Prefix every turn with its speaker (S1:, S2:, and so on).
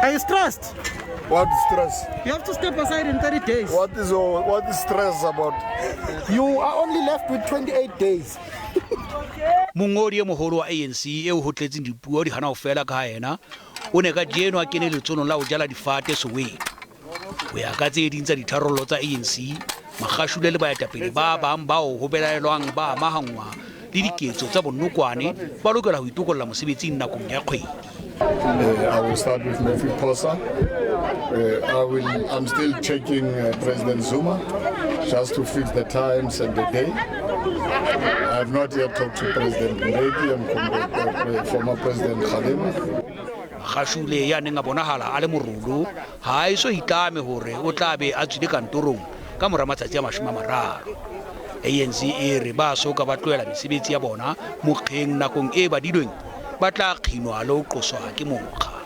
S1: Are you stressed?
S2: What stress?
S1: You have to step aside in 30 days.
S2: What is stress about?
S1: You are only left with 28 days.
S3: Mongodi e moholo wa ANC eo ho tletseng dipuo di hana ho fela ka ha yena o ne kajeno a kene letsholong la ho jala difate Soweto. Ho ya ka tse ding tsa ditharollo tsa ANC, Magashule le baetapele ba bang bao ho belaelwang ba amahanngwa le diketso tsa bonokwane ba lokela ho itokolla mosebetsing nakong ya kgwedi.
S2: I will start with Matthew Phosa. I'm still checking President Zuma just to fix the times and the day. I have not yet talked to President Mbeki and former President Kgalema.
S3: Magashule ya neng a bonahala a le morolo ha a eso itlame hore o tla be a tswile kantorong ka mora matsatsi a 30. ANC e re ba so ka ba tlohela mesebetsi ya bona mokgeng nakong e badilweng ba tla kginwa le ho qoswa ke mokga.